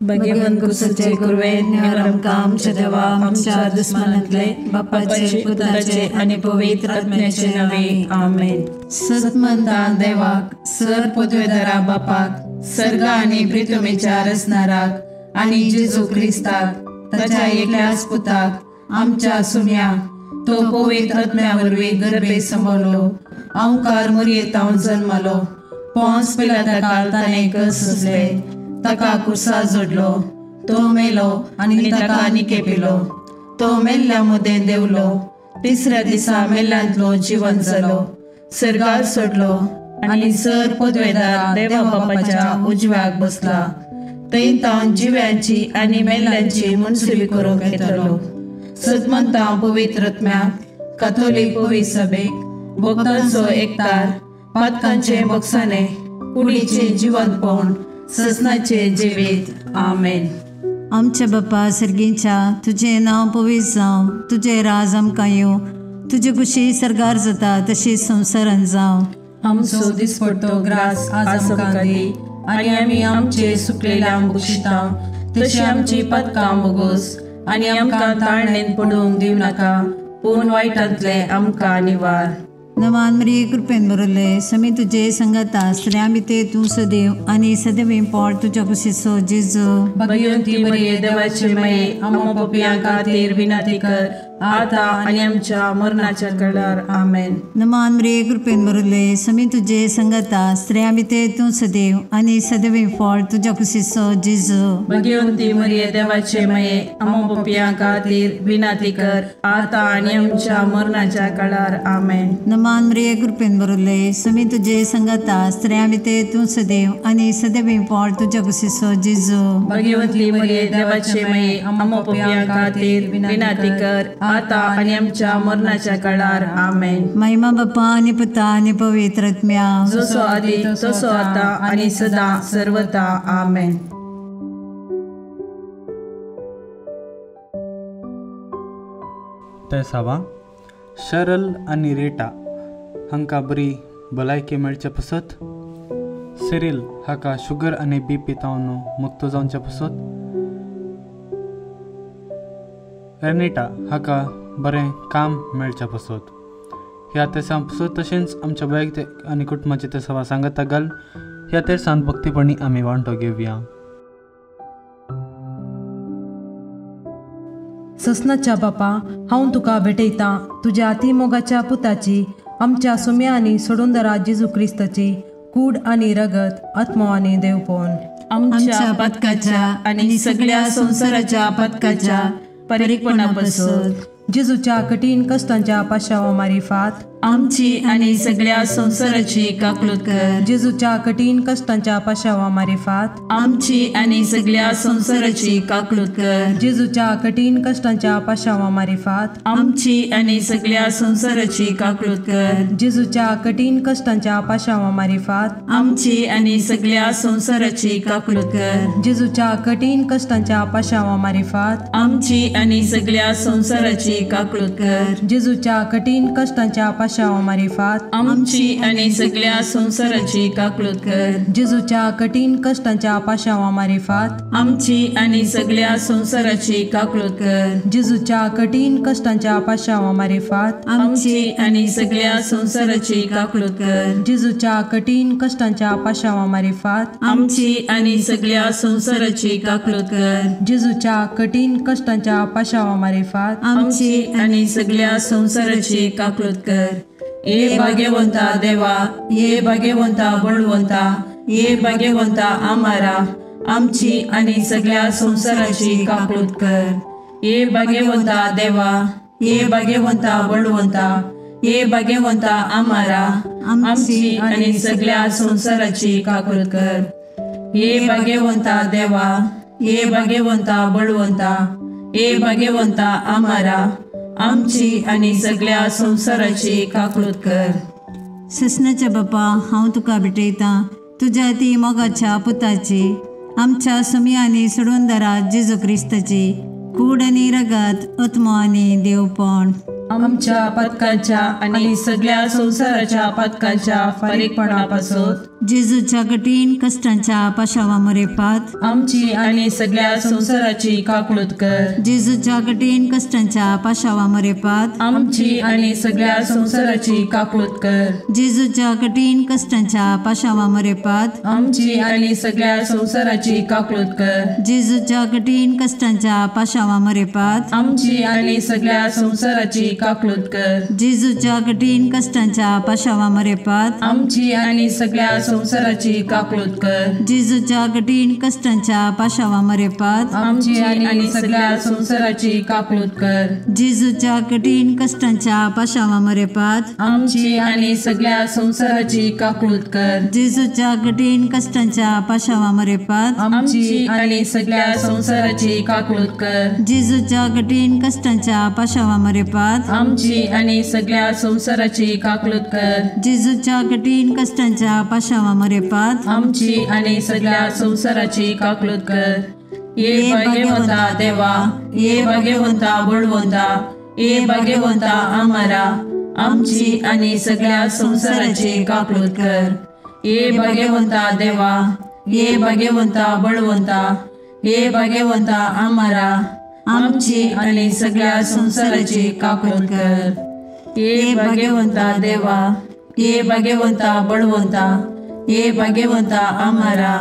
भगवंत कुसाचे कुरवे निवार आमकां आमच्या देवा आमच्या दुस्मानांतले बापाचे पुताचे आनी पवित्र आत्म्याचे नावे आमेन। सतमंता देवाक सर पदवेदारा बापाक सर्गा आनी प्रितुमेच्या रचणाराक आनी जेजू क्रिस्ताक ताच्या एकल्याच पुताक आमच्या सुम्या तो पवित्र आत्म्या वरवीं गर्भे सांबाळलो अंकार मुरयेतावन जल्मलो पोंस पिलाता ताणें कस सोंसले ताका कुर्सा जोडलो तो मेलो आनी ताका निकेपिलो तो मेल्ल्या मदें देंवलो तिसऱ्या दिसा मेल्ल्यांतलो जिवन जालो सर्गार सोडलो आनी सर पदवेदार देवा बापाच्या उजव्याक बसला थंय तावन जिव्यांची आनी मेल्ल्यांची मनसुली करूंक येतलो। सतमंता पवित्र आत्म्याक काथोलीक पवित्र सभेक भक्तांचो एकतार पातकांचे बक्षाने कुडीचे जिवंतपण ससनाचे जिवीत आमेन। आमच्या बापा सर्गीच्या तुजें नांव पवित्र जावं, तुजें राज आमकां येवं, तुजे कुशी सर्गार जाता तशी संवसारान जावं। आमचो दिसपडतो ग्रास आज आमकां दी आनी आमी आमचे सुकलेल्या बक्षिता तशी आमची पदकां बोगोस आनी आमकां ताळणेन पडूंक दिवं नाका पूण वायटांतले आमकां निवार। नमान मरिये कृपेन भरले समी तुझे संगता स्त्रियां भितर तूं सदैव आनी सदैव पोट तुज्या कुशीचो जेजू। भगवंती मरिये देवाचे माये आमकां पापयां खातीर विनंती कर आतां आनी आमच्या मरणाच्या वेळार आमेन। नमान मरिये कृपेन भरले समी तुझे संगता स्त्रियां भितर तूं सदैव आनी सदैव पोट तुज्या कुशीचो जेजू। भगवंती मरिये देवाचे माये आमकां पापयां खातीर विनंती कर आतां आनी आमच्या मरणाच्या वेळार आमेन। नमान मरिये कृपेन भरले समी तुझे संगता स्त्रियां भितर तूं सदैव आनी सदैव पोट तुज्या कुशीचो जेजू। भगवंती मरिये देवाचे माये आमकां पापयां खातीर विनंती कर आतां आनी आमच्या मरणाच्या काळार आमेन। महिमा बापा आनी पुता आनी पवित्र आत्म्या जसो आदी तसो आतां आनी सदां सर्वता आमेन। तेसावा शरल आनी रेटा हांकां बरी भलायकी मेळचे पासत, सिरील हाका शुगर आनी बीपी तावन मुक्त जावचे पासत, रेनिटा हाका बरें काम मेळचे पासत ह्या तेसां पासत तशेंच आमच्या वैयक्तीक आनी कुटुंबाचे तेसावा सांगाता घाल ह्या तेरसान भक्तीपणी आमी वांटो घेवया। ससनाच्या बापा हांव तुका भेटयतां तुज्या अतिमोगाच्या पुताची आमच्या सुम्या आनी सोडूनदारा जेजू क्रिस्ताची कूड आनी रगत आत्मो आनी देवपण आमच्या पदकाच्या आनी सगळ्या संवसाराच्या पदकाच्या परिपणा पासून जेजूच्या कठीण कष्टांच्या पाशावा मारिफात आमची आनी सगळ्या संवसाराची काकलूत कर। जेजूच्या कठीण कष्टांच्या पाशावा मारिफात आमची आनी सगळ्या संवसाराची काकलूत कर। जेजूच्या कठीण कष्टांच्या पाशावा मारिफात आमची आनी सगळ्या संवसाराची काकलूत कर। जेजूच्या कठीण कष्टांच्या पाशावा मारिफात आमची आनी सगळ्या संवसाराची काकलूत कर। जेजूच्या कठीण कष्टांच्या पाशावा मारिफात आमची आनी सगळ्या संवसाराची काकलूत कर। जेजूच्या कठीण कष्टांच्या पाशावा मारिफात आमची आनी सगळ्या संवसाराची काकलूत कर। जेजूच्या कठीण कष्टांच्या पाशावा मारिफात आमची आनी सगळ्या संवसाराची काकलूत कर। जेजूच्या कठीण कष्टांच्या पाशावा मारिफात आमची आनी सगळ्या संवसाराची काकलूत कर। जेजूच्या कठीण कष्टांच्या पाशावा मारिफात आमची आनी सगळ्या संवसाराची काकलूत कर। जेजूच्या कठीण कष्टांच्या पाशावा मारिफात आमची आनी सगळ्या संवसाराची काकलूत कर। ये भाग्यवंता देवा, ये भाग्यवंता बळवंता, ये भाग्यवंता आमारा आमची आनी सगळ्या संवसाराची काकलूत कर। ये भाग्यवंता देवा, ये भाग्यवंता बळवंता, ये भाग्यवंता आमारा आमची आनी सगळ्या संवसाराची काकलूत कर। ये भाग्यवंता देवा, ये भाग्यवंता बळवंता, ये भाग्यवंता आमारा आमची आनी सगळ्या संवसाराची काकलूत कर। ससनाच्या बापा हांव तुका भेटयतां तुज्या ती मोगाच्या पुताची आमच्या सुमी आनी सोडूनदारा जेजू क्रिस्ताची कूड आनी रगत आत्मो आनी देवपण आमच्या पातकांच्या आनी सगळ्या संवसाराच्या पातकांच्या फारीकपणा पासत जेजूच्या कठीण कश्टांच्या पाशावा मरेपात आमची आनी सगळ्या संवसाराची काकळूत कर। जेजूच्या कठीण कश्टांच्या पाशावा मरेपात आमची आनी सगळ्या संवसाराची काकळूत कर। जेजूच्या कठीण कश्टांच्या पाशावा मरेपात आमची आनी सगळ्या संवसाराची काकळूत कर। जेजूच्या कठीण कश्टांच्या पाशावा मरेपात आमची आनी सगळ्या संवसाराची काकळूत कर। जेजूच्या कठीण कश्टांच्या पाशावा मरेपात आमची आनी सगळ्या संवसाराची काकळूत कर। जेजूच्या कठीण कश्टांच्या पाशावा मरेपात आमची आनी सगळ्या संवसाराची काकळूत कर। जेजूच्या कठीण कश्टांच्या पाशावा मरेपात आमची आनी सगळ्या संवसाराची काकळूत कर। जेजूच्या कठीण कश्टांच्या पाशावा मरेपात आमची आनी सगळ्या संवसाराची काकळूत कर। जेजूच्या कठीण कश्टांच्या पाशावा मरेपात आमची आनी सगळ्या संवसाराची काकळूत कर। जेजूच्या कठीण कश्टांच्या पाशावा मरेपात आमची आनी सगळ्या संवसाराची काकळूत कर। ये भाग्यवंता देवा, ये भाग्यवंता बळवंता, ये भाग्यवंता आमारा, आमची आनी सगळ्या संवसाराची काकळूत कर। ये भाग्यवंता देवा, ये भाग्यवंता बळवंता, ये भाग्यवंता आमारा, आमची आनी सगळ्या संवसाराची काकळूत कर। ये भाग्यवंता देवा, ये भाग्यवंता बळवंता, ये भाग्यवंता आमारा,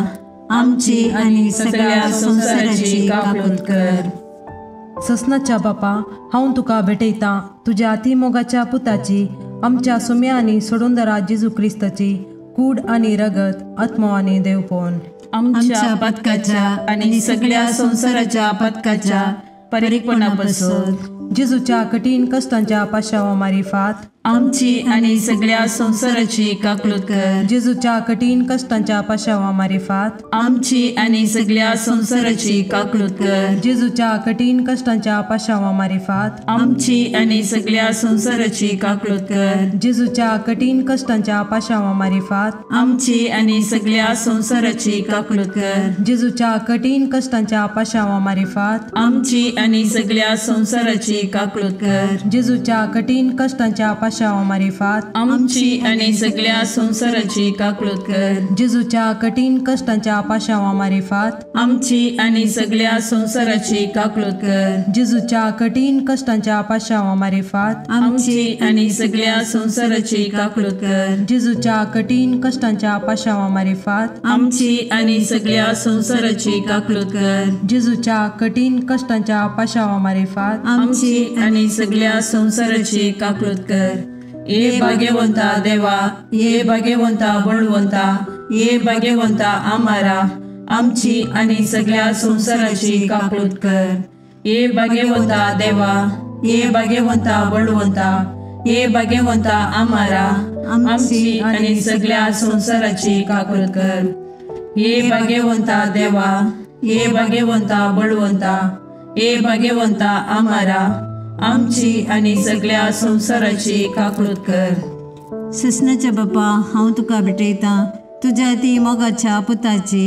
आमची आनी सगळ्या संवसाराची काकळूत कर। ससनाच्या बापा, हांव तुका भेटयतां तुज्या अतिमोगाच्या पुताची, आमच्या सुम्या आनी सोडूनदारा जेजू क्रिस्ताची कूड आनी रगत, आत्मो आनी देवपण आमच्या पातकाच्या आनी सगळ्या संवसाराच्या पातकाच्या फारीकपणा पासून जेजूच्या कठीण कश्टांच्या पाशावा मारिफात आमची आनी सगळ्या संवसाराची काकळूत कर। जेजूच्या कठीण कश्टांच्या पाशावा मारिफात आमची आनी सगळ्या संवसाराची काकळूत कर। जेजूच्या कठीण कश्टांच्या पाशावा मारिफात आमची आनी सगळ्या संवसाराची काकळूत कर। जेजूच्या कठीण कश्टांच्या पाशावा मारिफात आमची आनी सगळ्या संवसाराची काकळूत कर। जेजूच्या कठीण कश्टांच्या पाशावा मारिफात आमची आनी सगळ्या संवसाराची काकळूत कर। जेजूच्या कठीण कश्टांच्या पाशावा मारिफात आमची आनी सगळ्या संवसाराची काकळूत कर। जेजूच्या कठीण कश्टांच्या पाशावा मारिफात आमची आनी सगळ्या संवसाराची काकळूत कर। जेजूच्या कठीण कश्टांच्या पाशावा मारिफात आमची आनी सगळ्या संवसाराची काकळूत कर। जेजूच्या कठीण कश्टांच्या पाशावा मारिफात आमची आनी सगळ्या संवसाराची काकळूत कर। जेजूच्या कठीण कश्टांच्या पाशावा मारिफात आमची आनी सगळ्या संवसाराची काकळूत कर। ये भाग्यवंता देवा, ये भाग्यवंता बळवंता, ये भाग्यवंता आमारा, आमची आनी सगळ्या संवसाराची काकळूत कर। ये भाग्यवंता देवा, ये भाग्यवंता बळवंता, ये भाग्यवंता आमारा, आमची आनी सगळ्या संवसाराची काकळूत कर। ये भाग्यवंता देवा, ये भाग्यवंता बळवंता, ये भाग्यवंता आमारा, आमची आनी सगळ्या संवसाराची काकळूत कर। ससनाच्या बापा, हांव तुका भेटयतां तुज्या ती मोगाच्या पुताची,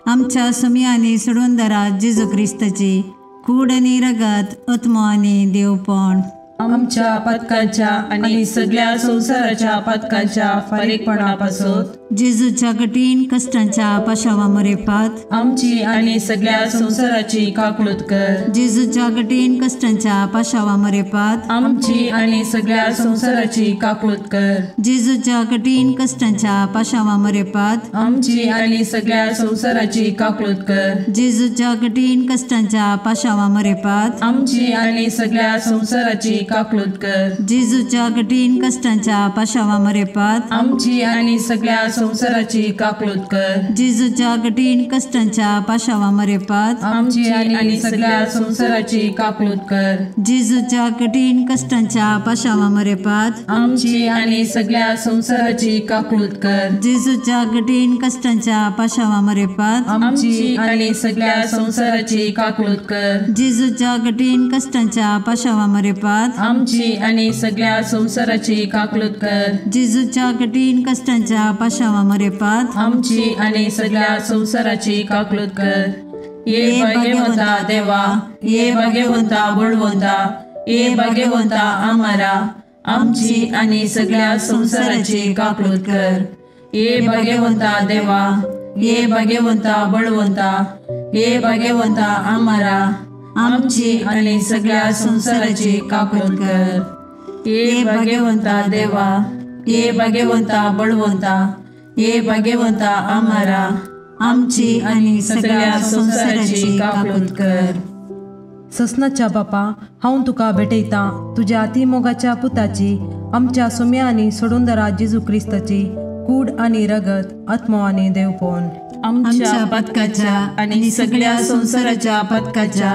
आमच्या सुम्या आनी सोडूनदारा जेजू क्रिस्ताची कूड आनी रगत, आत्मो आनी देवपण आमच्या पातकांच्या आनी सगळ्या संवसाराच्या पातकांच्या फारीकपणा पासून जेजूच्या कठीण कश्टांच्या पाशावा मरेपात आमची आनी सगळ्या संवसाराची काकळूत कर। जेजूच्या कठीण कश्टांच्या पाशावा मरेपात आमची आनी सगळ्या संवसाराची काकळूत कर। जेजूच्या कठीण कश्टांच्या पाशावा मरेपात आमची आनी सगळ्या संवसाराची काकळूत कर। जेजूच्या कठीण कश्टांच्या पाशावा मरेपात आमची आनी सगळ्या संवसाराची काकळूत कर। जेजूच्या कठीण कश्टांच्या पाशावा मरेपात आमची आनी सगळ्या संवसाराची काकळूत कर। जेजूच्या कठीण कश्टांच्या पाशावा मरेपात आमची आनी सगळ्या संवसाराची काकळूत कर। जेजूच्या कठीण कश्टांच्या पाशावा मरेपात आमची आनी सगळ्या संवसाराची काकळूत कर। जेजूच्या कठीण कश्टांच्या पाशावा मरेपात आमची आनी सगळ्या संवसाराची काकळूत कर। जेजूच्या कठीण कश्टांच्या पाशावा मरेपात आमची आनी सगळ्या संवसाराची काकळूत कर। जेजूच्या कठीण कश्टांच्या पाशावा मरेपात आमची आनी सगळ्या संवसाराची काकळूत कर। ये भाग्यवंता देवा, ये भाग्यवंता बळवंता, ये भाग्यवंता आमारा आमची आनी सगळ्या संवसाराची काकळूत कर. ये भाग्यवंता देवा, ये भाग्यवंता बळवंता, ये भाग्यवंता आमारा आमची आनी सगळ्या संवसाराची काकळूत कर. ये भाग्यवंता देवा, ये भाग्यवंता बळवंता, ये भाग्यवंता आमारा आमची आनी सगळ्या संवसाराची काकळूत कर. ससनाच्या बापा, हांव तुका भेटयतां तुज्या अति मोगाच्या पुताची, आमच्या सोम्या आनी सोडूनदारा जेजू क्रिस्ताची कूड आनी रगत, आत्मो आनी देवपण आमच्या पथकाच्या आनी सगळ्या संवसाराच्या पथकाच्या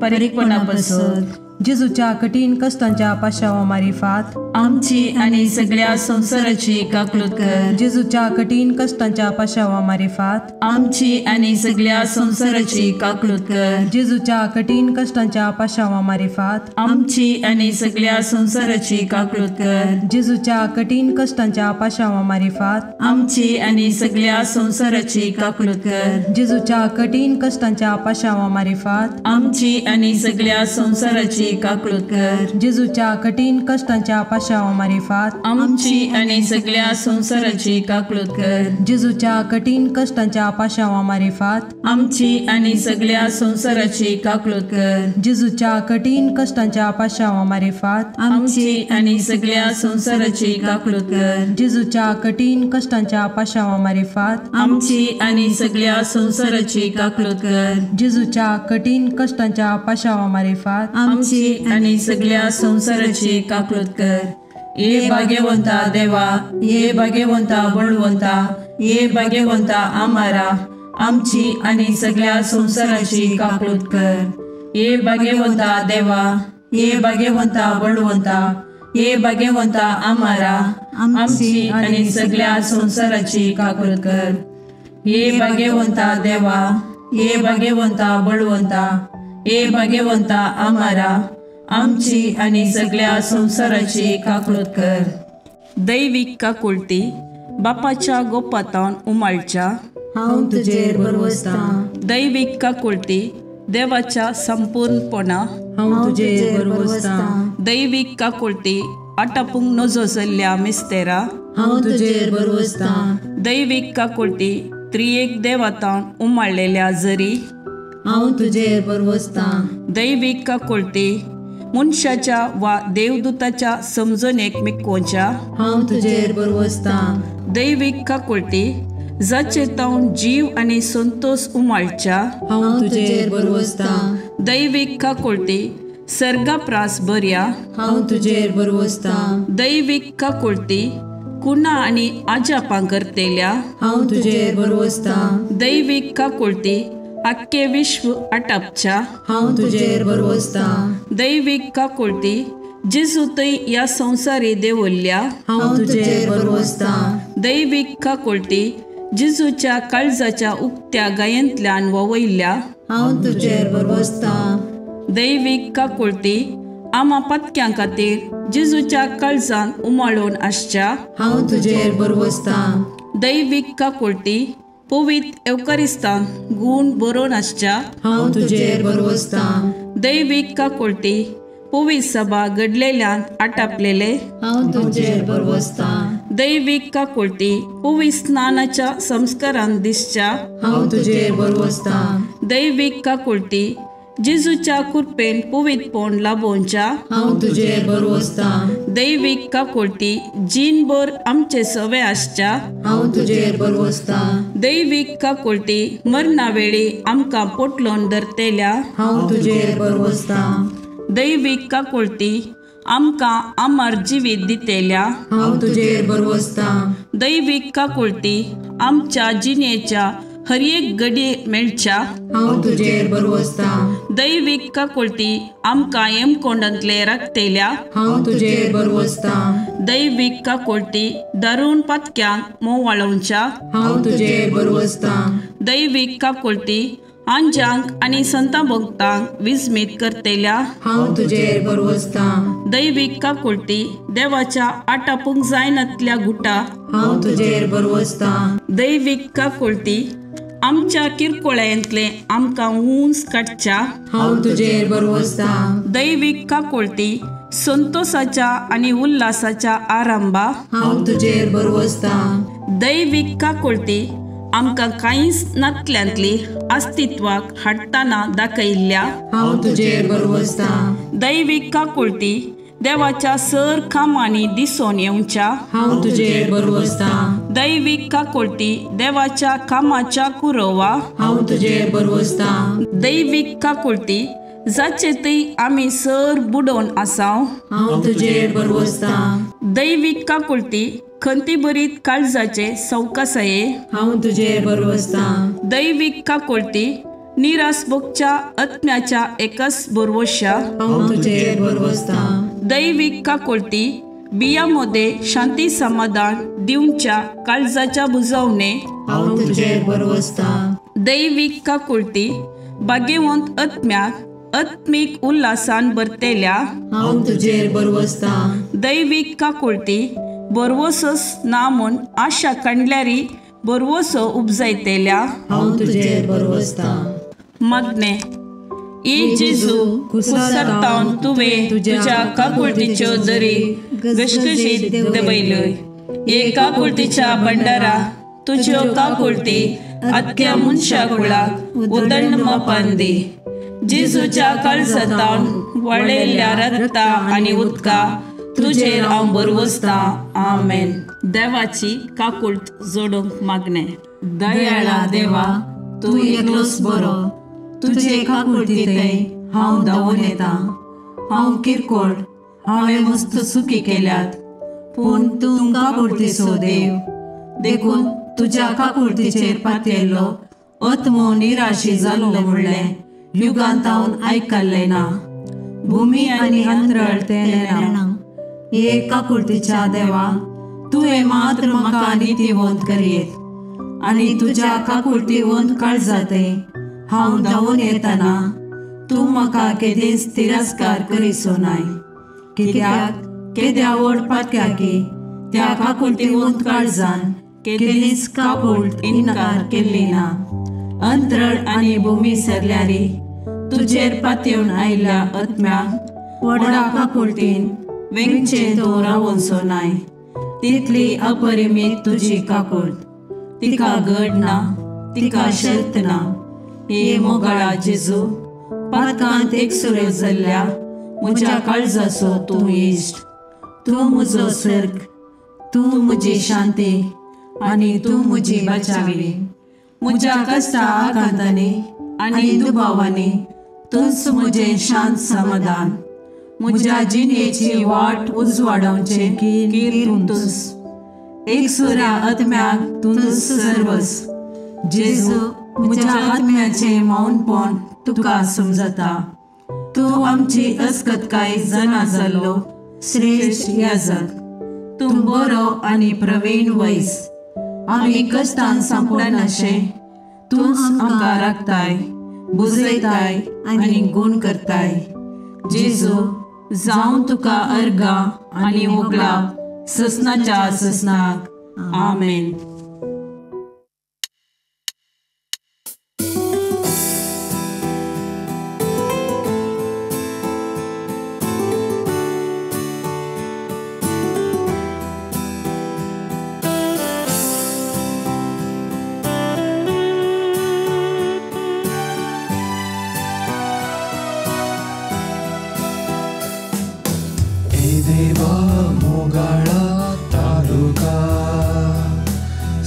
परिपणापासून जेजूच्या कठीण कष्टांच्या पाशावा मारिफात आमची आनी सगळ्या संवसाराची काकळूत कर. जेजूच्या कठीण कष्टांच्या पाशावा मारिफात आमची आनी सगळ्या संवसाराची काकळूत कर. जेजूच्या कठीण कष्टांच्या पाशावा मारिफात आमची आनी सगळ्या संवसाराची काकळूत कर. जेजूच्या कठीण कष्टांच्या पाशावा मारिफात आमची आनी सगळ्या संवसाराची काकळूत कर. जेजूच्या कठीण कष्टांच्या पाशावा मारिफात आमची आनी सगळ्या संवसाराची काकळूत कर. जेजूच्या कठीण कष्टांच्या पाशावा मारिफात आमची आनी सगळ्या संवसाराची काकळूत कर. जेजूच्या कठीण कष्टांच्या पाशावा मारिफात आमची आनी सगळ्या संवसाराची काकळूत कर. जेजूच्या कठीण कष्टांच्या पाशावा मारिफात आमची आनी सगळ्या संवसाराची काकळूत कर. जेजूच्या कठीण कष्टांच्या पाशावा मारिफात आमची आनी सगळ्या संवसाराची काकळूत कर. जेजूच्या कठीण कष्टांच्या पाशावा मारिफात आमची आनी सगळ्या संवसाराची काकळूत कर. ये भाग्यवंता देवा, ये भाग्यवंता बळवंता, ये भाग्यवंता आमारा आमची आनी सगळ्या संवसाराची काकळूत कर. ये भाग्यवंता देवा, ये भाग्यवंता बळवंता, ये भाग्यवंता आमारा आमची आनी सगळ्या संवसाराची काकळूत कर. ये भाग्यवंता देवा, ये भाग्यवंता बळवंता, ये भाग्यवंता आमारा आमची आनी सगळ्या संवसाराची काकळूत कर. दैवीक काकुळती बापाच्या गोपातावन उमाळच्या हांव तुजेर भरवसतां. दैवीक काकुळती देवाच्या संपूर्णपणा हांव तुजेर भरवसतां. दैवीक काकुळती आटापूंक नजो जाल्ल्या मिस्तेरा हांव तुजेर भरवसतां. दैवीक काकुळती त्रियेक देवातावन उमाळलेल्या जरी हांव तुजेर भरवसतां. दैवीक काकुळती मनशाच्या वा देवदूताच्या समजणेक मिकोवच्या हांव तुजेर भरवसतां. दैवीक काकुळती जाचे तावन जीव आनी संतोष उमाळच्या हांव तुजेर भरवसतां. दैवीक काकुळती सर्गाप्रास बऱ्या हांव तुजेर भरवसतां. दैवीक काकुळती कुणा आनी आजापां करतेल्या हांव तुजेर भरवसतां. दैवीक काकुळती आख्खे विश्व आटापच्या हांव तुजेर भरवसतां. दैवीक काकुळती जेजू थंय ह्या संवसारी देवल्ल्या हांव तुजेर भरवसतां. दैवीक काकुळती जेजूच्या काळजाच्या उक्त्या गायेंतल्यान ववयल्ल्या हांव तुजेर भरवसतां. दैवीक काकुळती आमा पत्क्यां खातीर जेजूच्या काळजान उमाळून आसच्या हांव तुजेर भरवसतां. दैवीक काकुळती पवित्र एवकारिस्तान गूण बरोवन आसच्या हांव तुजेर भरवसतां. दैवीक काकुळती पवित्र सभा घडलेल्यान आटापलेले हांव तुजेर भरवसतां. दैवीक काकुळती पवित्र स्नानाच्या संस्कारान दिसच्या हांव तुजेर भरवसतां. दैवीक काकुळती जेजूच्या कृपेन पवित्रपण लाभोवच्या हांव तुजेर भरवसतां. दैवीक काकुळती जीणभर आमचे सवे आसच्या हांव तुजेर भरवसतां. दैवीक काकुळती मरणा वेळी आमकां पोटलोन धरतेल्या हांव तुजेर भरवसतां. दैवीक काकुळती आमकां अमर जिवीत दितेल्या हांव तुजेर भरवसतां. दैवीक काकुळती आमच्या जिणेच्या हर एक घडये मेळच्या हांव तुजेर भरवसतां. दैवीक काकुळती आमकां येमकोंडांतले राखतेल्या हांव तुजेर भरवसतां. दैवीक काकुळती दारून पातक्यांक मोवाळोवच्या हांव तुजेर भरवसतां. दैवीक काकुळती आंजांक आनी संता भक्तांक विस्मीत करतेल्या हांव तुजेर भरवसतां. दैवीक काकुळती देवाच्या आटापूंक जायनातल्या गुटा हांव तुजेर भरवसतां. दैवीक काकुळती आमच्या किरकोळ्यांतले आमकां उंच काडच्या हांव तुजेर भरवसतां. दैवीक काकुळटी संतोसाच्या आनी उल्हासाच्या आरंभा हांव तुजेर भरवसतां. दैवीक काकुळटी आमकां कांयच नातल्यांतली अस्तित्वाक हाडटना दाखयल्ल्या हांव तुजेर भरवसतां. दैवीक काकुळटी देवाच्या सर कामांनी दिसून येवच्या हांव तुजेर भरवसतां. दैवीक काकुळटी देवाच्या कामाच्या कुरोवा हांव तुजेर भरवसतां. दैवीक काकुळटी जाचे थंय आमी सर बुडोवन आसाव हांव तुजेर भरवसतां. दैवीक काकुळटी खंतीभरीत काळजाचे सवकासाये हांव तुजेर भरवसतां. दैवीक काकुळटी निरास भोगच्या आत्म्याच्या एकच भरवश्या हांव तुजेर भरवसतां. दैवीक काकुळटी बिया मध्ये शांती समाधान दिवच्या काळजाच्या बुजवणे हांव तुजेर भरवसतां. दैवीक काकुळटी भाग्यवंत आत्म्याक आत्मीक उल्हासान भरतेल्या हांव तुजेर भरवसतां. दैवीक काकुळटी भरवसोच ना म्हूण आशा काडल्यारी भरवसो उपजायतेल्या हांव तुजेर भरवसतां. मागणें. ए जेजू, कुसरतावन तुवें तुज्या काकुळटीच्यो दरी घसघशीत देंवयल्यो. हे काकुळटीच्या भंडारा तुज्यो काकुळटी आख्या मनशा कुळाक उदंड मापान दी. जेजूच्या काळजांतावन वळयल्ल्या रक्ता आनी उदका तुजेर हांव भरवसतां. आमेन. देवाची काकुळट जोडूंक मागणें. दयाळा देवा, तूं एकलोच बरो. तुजे काकुळटींतय हांव धांवून येता. हांव किरकोळ, हांवें मस्त चुकी केल्यात, पूण तूं काकुळटीचो देव. देखून तुज्या काकुळटीचेर पातयेल्लो आत्मो निराशी जाल्लो म्हणलें युगांतावन आयकल्लें ना. भुमी आनी अंतरळ तें नेणा. हे काकुळटीच्या देवा, तुवें मात्र म्हाका नितीवंत करयेत आनी तुज्या काकुळटीवंत काळजांतय हांव धांवून येतना तूं म्हाका केदींच तिरस्कार करिसो नाय. कित्याक केद्या व्हड पातक्याकी त्या काकुळटीवंत काळजान केदींच काकुळट इन्कार केल्ली ना. अंतरळ आनी भुमी सरल्यारी तुजेर पातयेवन आयिल्ल्या आत्म्याक व्हडा काकुळटीन वेंगचें तूं रावोनसो नाय. तितली अपरिमीत तुजी काकुळट, तिका गड ना, तिका शर्त ना. हे मोगाळा जेजू, पातकांत एकसुरो जाल्ल्या म्हज्या काळजाचो तूं इश्ट. तूं म्हजो सर्ग, तूं म्हजी शांती आनी तूं म्हजी बचावी. म्हज्या कश्टा आकांतांनी आनी दुबावांनी तूंच म्हजें शांत समाधान. म्हज्या जिणेची वाट उजवाडावचें कीर तूंच. एकसुऱ्या आत्म्याक तूंच सर्वस. जेजू, म्हज्या आत्म्याचें मौनपण तुका समजता. तूं आमची अस्कतकाय जाणा जाल्लो श्रेश्ठ याजक. तूं बरो आनी प्रवीण वैस. आमी कश्टान सांपडनाशें तूंच आमकां राखताय, बुजयताय आनी गूण करताय. जेजू, जावं तुका अर्गां आनी होगळाप ससनाच्या ससनाक. आमेन.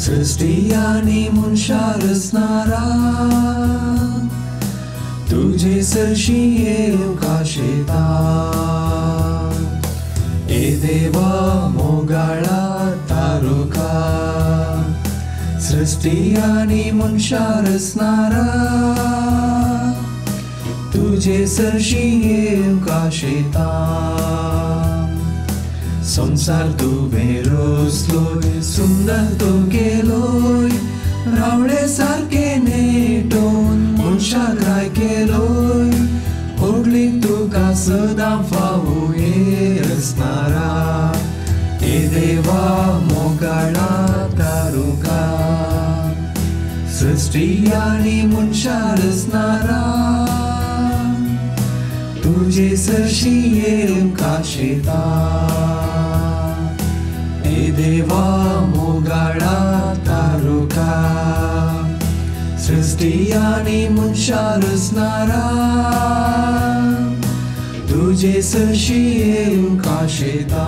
सृष्टी मनशा रचणारा तुजे सरशी येवंक आशेता. ए देवा मोगाळा तारुका, सृष्टी आनी मनशा रचणारा तुजे सरशी येवंक आशेता. संसार तुवें रचलोय, सुंदर तूं केलोय, रावळे सारके नेटोवन मनशाक राय केलोय. होगली तुका सदां फावो हे रचणारा, हे देवा मोगाळा तारुका, सृश्टी आनी मनशां रचणारा तुजे सरशी येवंक आशेता हे देवा मोगाळा तारुका सृश्टी आनी मनशां रचणारा तुजे सरशी येवंक आशेता.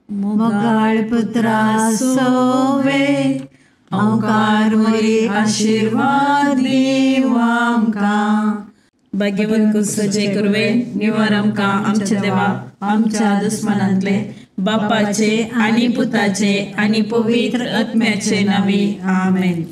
मोगाळ पुत्रा सोवे ओंकार मोरी आशिर्वाद दीव आमकां. भाग्यवंत कुसचे कुरवे निवार आमकां आमच्या देवा आमच्या दुस्मनांतले बापाचे आनी पुताचे आनी पवित्र आत्म्याचे नांवी आमेन.